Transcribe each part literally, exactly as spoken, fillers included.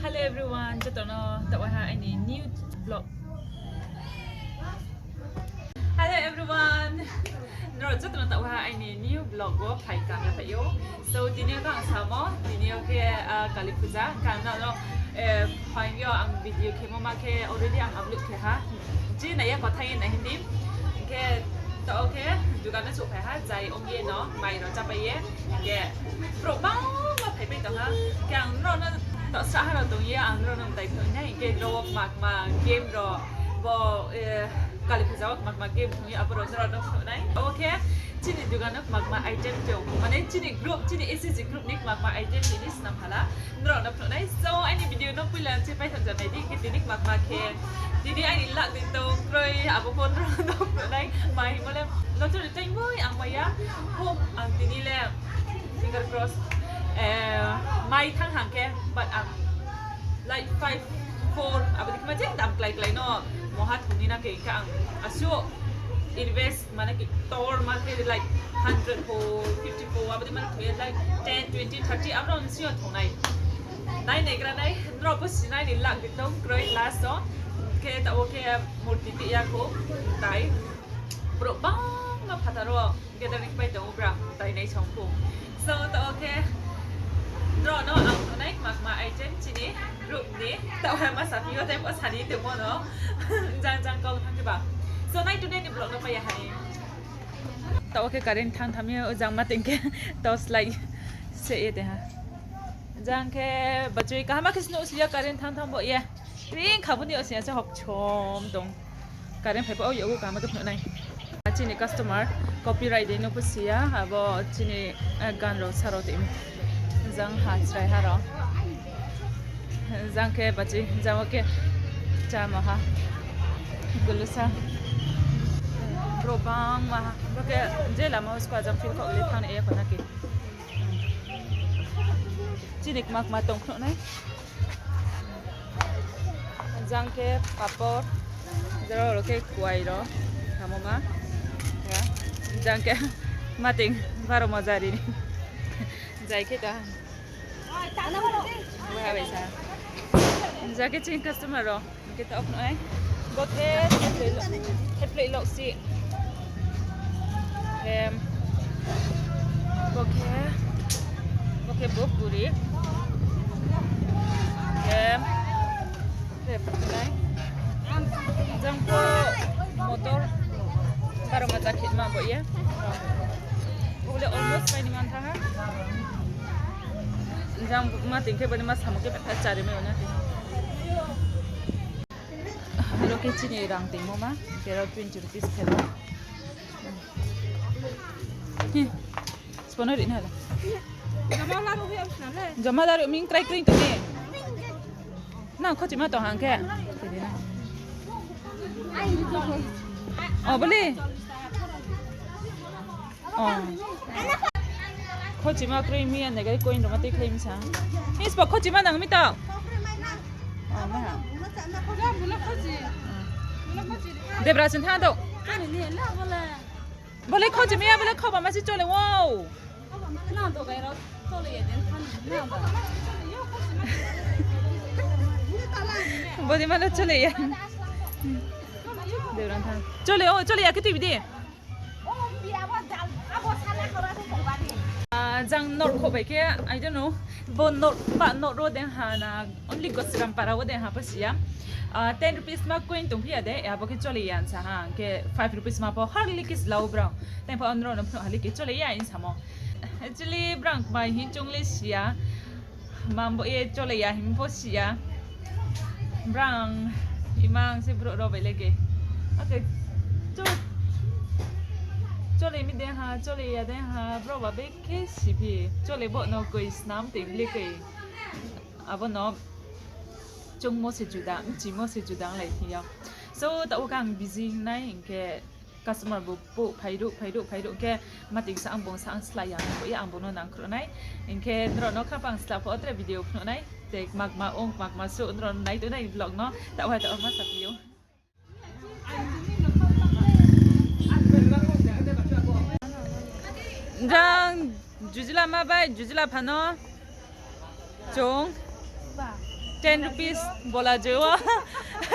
Hello everyone, joto no taoh ha aini new vlog. Hello everyone, nrao joto no taoh ha aini new vlog wo phai kaham phai ou. So tini yo ang samo, tini yo khe, ah, Kali Puja, kaham no, no, eh, phai yo ang video khemo ma khe already ang upload khe ha. Je nai ya kotha ye nai hing di. Khe taoh khe dugan no souhphai ha, jai ong ye no, mai rao chápai ye. Khe brouh bangma phaipai tong ha. Khe ang nrao no taoh srahha rao tong ye, ang nrao no mtai phnuh nai, khe nrao wo kma kma game rao, bo, eh, Kali Puja wo kma kma game tong ye, abo rao nrao no phnuh nai. Abo khe chini dugan no kma kma item tong, mane chini group, chini S S G group ni kma kma item tini snam hala. Nrao no phnuh nai. So, aini video no poila se pai thang ja nai di, khe tini kma kma khe, tini aini luck dei tong kroi, abo pho nrao no phnuh nai. Mai hingmo le, no chori tei boi ang mai ya. Hope ang tini le, finger cross, eh, mai thang hang khe, but ang like five, four, abo dei khe ma je dam klái klái no, moha thung ni na khe, khe ang asuh invest mane ki tor ma khe like hundred pho, fifty pho, abo dei ma khe like ten, twenty, thirty, abo rao ni sing yo thung nai. Nai naigra nai, nrao pho si nai ni luck dei tong kroi last o. Khe taoh wo khe murti tei ya kho, tai. Brouh bangma phathar wo gathering pai tong ou, bra tai nai song kho. So, taoh wo khe nrao no ang phnuh nai kma kma item chini group ni. Taoh ha ma saphi yo, tei pho sani tongmo no. Jang jang kau thang khe ba. So, nai tongnai ni vlog no pai ya hai. Taoh wo khe current thang tham ye, o jang ma teng khe torch light se ye tei ha. Jang khe bachoi kaham khe snuh si ya current thang tham bo ye. Ring kha bo ni o si ya se hokchom tong. Current phai pho, o yag o kaham khe phnuh nai. Chini customer, copyright dei no pho si ya, abo chini, eh, gan rao sa rao tei. Jang ha chrai ha rao. Jang khe bachi, jang wo khe chámo ha. Gulusa. Brouh bangma ha. Bo khe je lama wo skua jang field khaoh le thang nai ya kho na khe. Chini kma kma tong phnuh nai. Jang khe papor, jang rao khe kuai rao, hamoma. Jang khe mating baro mojari ni. Jai khe ta. Jang khe chini customer rao. Hing khe taoh phnuh nai. Bo khe theplei lok si. Em, bo khe, bo khe bo puri. Em, khe phnuh nai. Jang pho motor baro ma cha khitma bo ye. Bo le almost pai ni man thanng ha. Jang ma tong khe bo ni ma samung khe betha chari mai o na khe. Aro khe chini rang tongmo ma, tero twenty rupees khe no. Hi, spono ri na le. Joma laruh mi krai kring tong ni. Nang khochima tong hang khe. O, bole. O. Khochima kroi mi ya, nai gai coin rao ma tei khlai mi sa. Isbo khochima nang mi tong. O, ma. Debra sin tha do. Bole khochima ya, bole khoba ma si chole wo. Bole ma le chole ya. Debra tha. Chole o, chole ya khe tui bi di. Ah, jang nor kho bai khe, I don't know, bo nor, ba nor ro deng ha na, only Gosiram para wo deng ha pho si ya. Ah, ten rupees ma coin tong phi ya de, abo khe chole ya sa ha, khe five rupees ma pho hardly kis lau brao. Tei pho nrao no phnuh hali khe chole ya in samo. Actually, brang bai hin chung le si ya. Mam bo ye chole ya hing pho si ya. Brang imang se brouh rao bai le khe. Ake cho-, chole mi deng ha, chole ya deng ha, brouh ba be khe si phi. Chole bo no koi snam tei le khe. Abo no chungmo se juda, mchimo se juda onglai phi ya. So, taoh wo khe ang busy nai hing khe, customer bo phuh phairuh, phairuh, phairuh khe, mating sa ang bung sa ang slái ya, bo ye ang bung no nangkhruh nai. Hing khe nrao no kha pang sla pho tre video phnuh nai. Tei kma kma ong, kma kma suh, nrao nai tongnai vlog no. Taoh hai taoh ma saphi ou. Jang jujila ma bai, jujila phano. Chung. Ten rupees bola jo wo.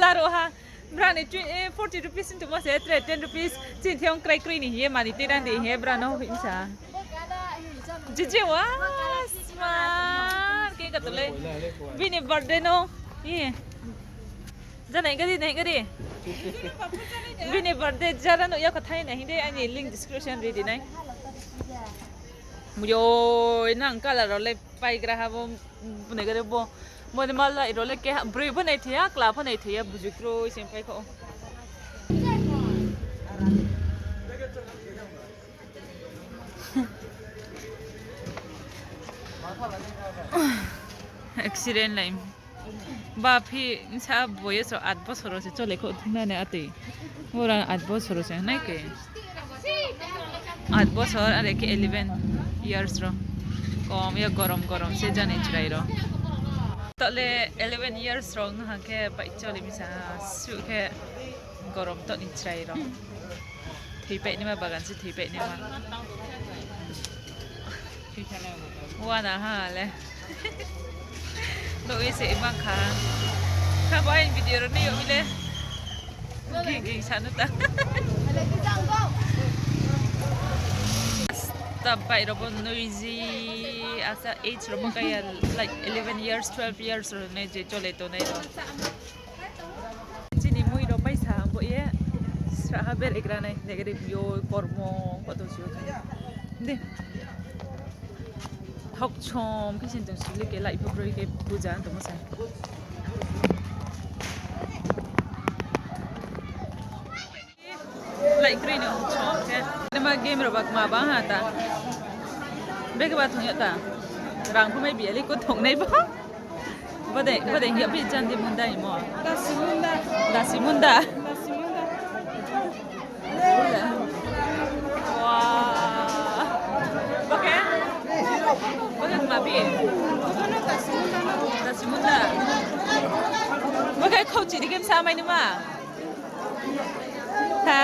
Laro ha. Bra ni twe-, eh, forty rupees ni tongmo se, tre ten rupees. Chini thing krai kroi ni hing ye mani te randi hing ye bra no hoih sa. Jiji wa, smart. Ke ka tole. Bini birthday no. Ye. Ja nai gari, nai gari. Bini birthday jara no ya kathai nai hing de, aini link description ri di nai. Muyoi, nang color rao le paigra ha bo, bini gari bo. Bo ni ma light rao le keha, broi pho nai thoi ya, kla pho nai thoi ya, buju kroi se pai kho. Accident lai. Ba phi sa boyos rao আট বছর rao se chole kho thing nani atoi. Ora আট বছর rao se nai ke. আট বছর are khe eleven years rao. Kom ya gorom gorom se jani chrai rao. Tole eleven years rao ha khe bai chole misa su khe gorom to ni chrai rao. Thoipai naima bagan se thoipai naima. Wana ha le. Nuh ye se imang kha. Kha bo aini video rao nai yo mi le. Ging ging sa nu ta. Ta bai rao bo noisy, asa age rao bo kaya, like, eleven years, twelve years rao nai je chole tongnai rao. Chini mui rao paisa bo ye sraha berai gra nai, nai gari yo kormo, koto si o de. Hokchom khe sin tong sili ke, light pho kroi khe puja tongmo se. Light kroi no hokchom khe. Nama game rao ba kma bang ha ta. Bege ba thong ya ta. Rang pho mai biyali ko thongnai ba. Bode, bode hing ya phi Chandi Munda hingmo. Dasi Munda. Dasi Munda. Dasi Munda. Wa. Bokhe? Bokhe kma phi? Dasi Munda. Dasi Munda. Bokhe khauchi di game sa mai nima? Ha?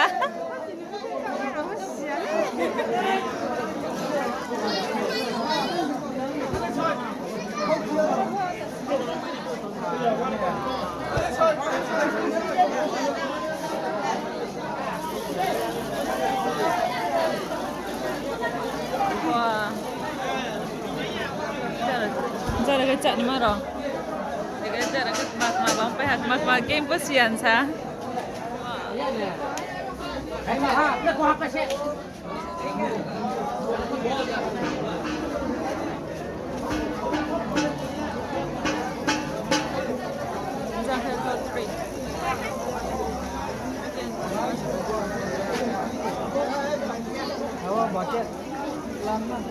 Wa. Jara khe chá ni ma rao. Jara khe kma kma bang pai ha, kma kma game pho siyan sa.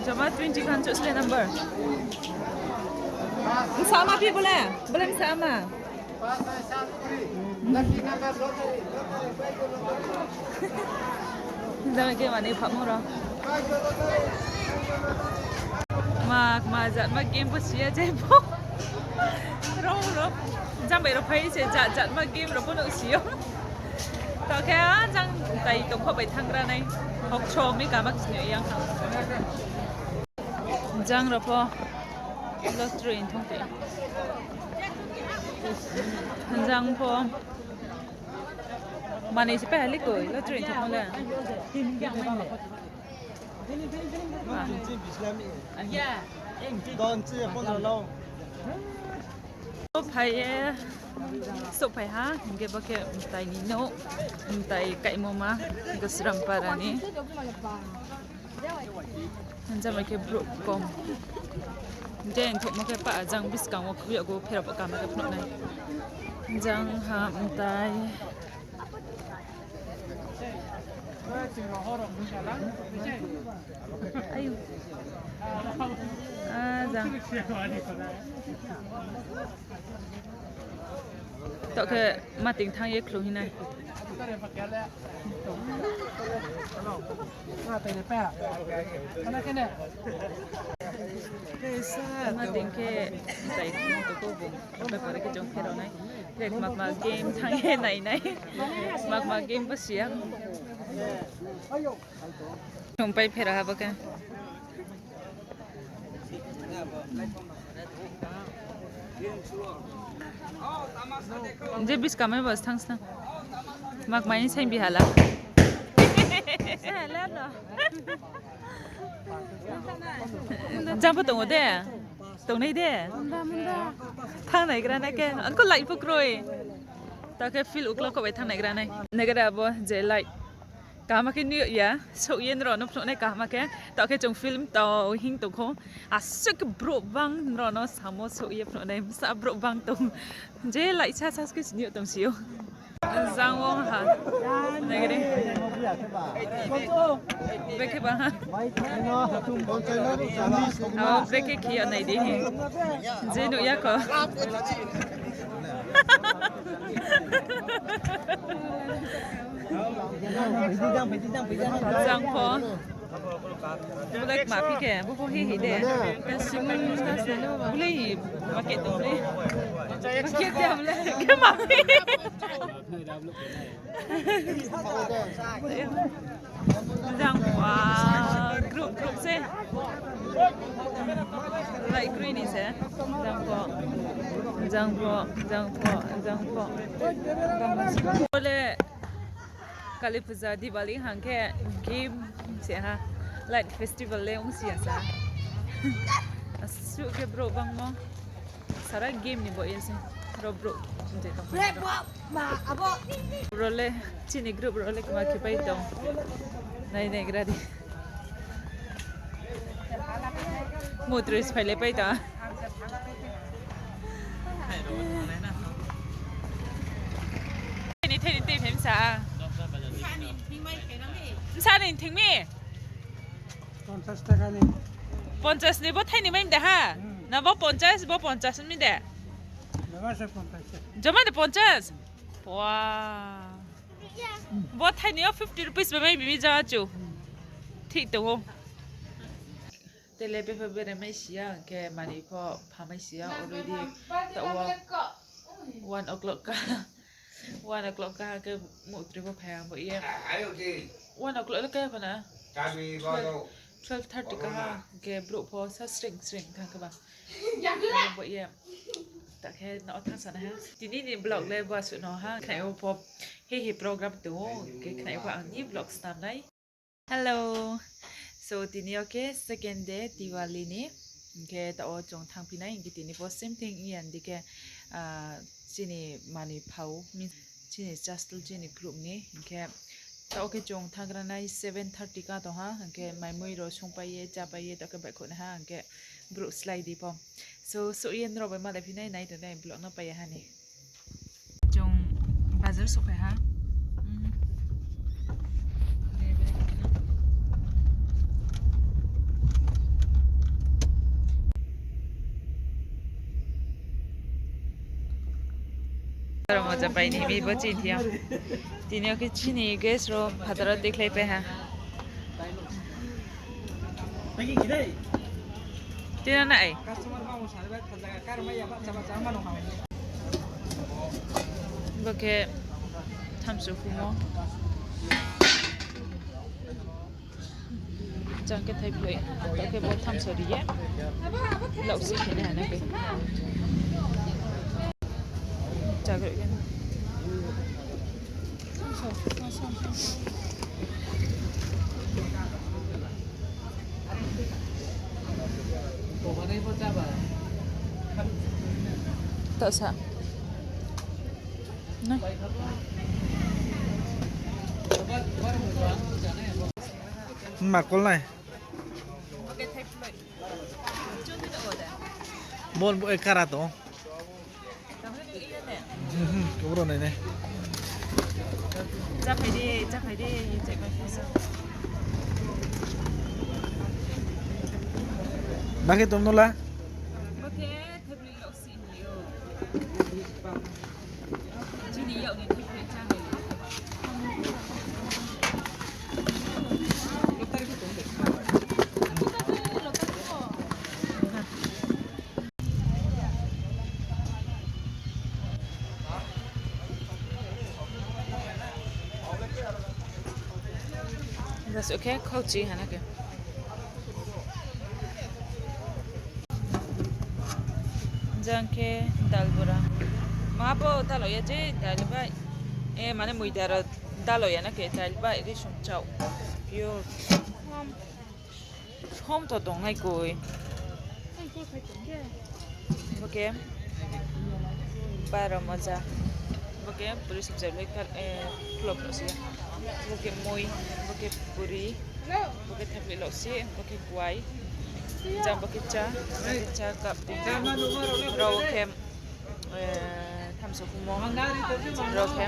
Jama twenty khan chouh sle number. Msa ma phi bole? Bole msa ma? Jang ke mani phamo rao. Ma, ma jat ma game bo siya je bo. Rong rong. Jang bai rao phai se jat jat ma game rao bo no siyo. Tao khe jang tai tongkho bai thangra nai. Hokcho mi kama kisi ni yang. Jang rao pho lottery thong te. Jang pho. Mani se pai hali koi, lottery thong le. Phai ye, souhphai ha, hing khe bo khe mtai ni nouh, mtai kaimo ma, Gosram para ni. Jang bai khe brouh kom. Hing khe thekmo khe pa jang buskang wo khuiyago pherao bo kama khe phnuh nai. Jang ha mtai. Ayu. Ah, jang. Tao khe mating thanng ye khlung hinai. Mating khe tai tong kho bung. Bepar khe chung pherao nai. Khe kma kma game thanng ye nai nai. Kma kma game bo siya. Chung pai pherao ha bo khe. Je buskang mai bo thang sna. Mak mai saing bihala. Jang pho tong ou de? Tongnai de? Thang naigra nai khe. Ang kho light pho kroi. Tao khe field uklau kho bai thang naigra nai. Naigra abo je light. Kaham khe nuh ya, souh ye nrao no phnuh nai kaham khe. Tao khe chung film tao hing tong kho. Asuh khe brouh bang nrao no samo souh ye phnuh nai. Bsa brouh bang tong. Je light sa sa khe sini tong si ou. Jang wo ha. Nai gari. Bekhe bang ha. Abo bekhe khi ya nai di hi. Je nuh ya kho. Jang pho. Bo le kma phi khe, bo pho hi hi de. Bo le hi, market tong le. Market ya bo le, khe ma phi. Jang pho, ah, group, group se. Light green ni se. Jang pho, jang pho, jang pho, jang pho. Bo le Kali Puja, Diwali hang khe game se ha. Light festival le ong si ya sa. Asuh khe brouh bangmo. Sara game ni bo ye se. Ro brouh je tong. Ro le, chini group ro le kma khe pai tong. Nai nai gra di. Mutroi sphai le pai tong. Theni, theni, tei phem sa. Bsa ni thing mi? Ponchas taka ni. Ponchas ni bo thaini mai de ha? Hmm. Na bo ponchas, bo ponchas mi de? Joma se ponchas. Joma de ponchas? Wow. Bo thaini yo fifty rupees bai mai bimi ja chu. Hmm. Thik tong ou. Tele bepha bere mai si ya, hing khe mani pho pha mai si ya, already taoh wo one o'clock ka, one o'clock ka hing khe mutroi pho phai ya bo ye. One o'clock le kaya pho na? Twelve, twelve thirty ka ha, hing khe brouh pho sa sring sring thanng khe ba. Bo ye. Ta khe no thanng sa na ha. Tini ni vlog le bo asuh no ha, khnai ou pho hehe program tong ou, hing khe khnai ou pho ang ni vlog snam nai. Hello. So, tini yo khe second day Diwali ni. Hing khe taoh wo chung thanngphi nai, hing khe tini pho same thing iya di khe, ah, chini mani phau, chini chastul, chini group ni. Hing khe taoh wo khe chung thannggra nai seven thirty ka tong ha, hing khe mai mui ro sungpai ye, chápai ye, taoh khe baihkhouh nai ha, hing khe brouh slái di pho. So, souh ye nrao bai malaiphi nai, nai tongnai vlog no pai ya ha ni. Chung bazar souhphai ha. Aro moja pai ni mi bo chini thia. Tini yo khe chini guest ro phataro tikhlai pai ha. Tini na ai. Bo khe thamso phumo. Jang khe thaiploi. Taoh khe bo thamso ri ye. Laosi khe nai ha na khe. Chagroi khe. Taoh sa. Nai. Ma kol nai. Bon bo e kara tong. Kobro nai nai. Cháphai di, cháphai di, cháphai di. Bakhe tong no la? Bakhe thepli lok si ni o. Chini yak ni thepli chá ni. Jasuh khe khauchi hana khe. Jang khe dal bora. Abo dalo ya je dail bai. E, mane moida rao dalo ya na khe dail bai risung chao. Pure. Som to tongnai koi. Bo khe baro moja. Bo khe puri subjai lai kar, e, klop rao se. Bo khe moi, bo khe puri, bo khe thapli rao se, bo khe kuai. Jang bo khe chá, bo khe chá cup. Rao khe, e, thamso phumo. Rao khe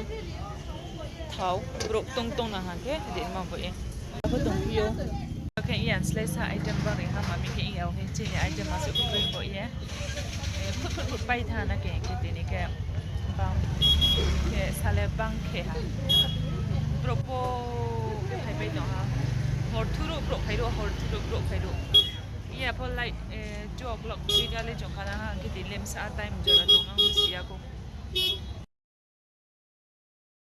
thao, brouh tong tong na hang khe, ri ma bo ye. Abo tongphi ou. Bo khe iya slái sa item bari ha, ma mi khe iya hing chini item asuh khe bo ye. E, phut phut phut pai tha na khe, khe tini khe bang khe sale bang khe ha. Brouh pho phaipai tong ha. Hor thuruh brouh phai ruh, hor thuruh brouh phai ruh. Iya pho light, e, two o'clock tui kha le chung kha na ha, khe tini lemsa time jora tongnang si ya kho.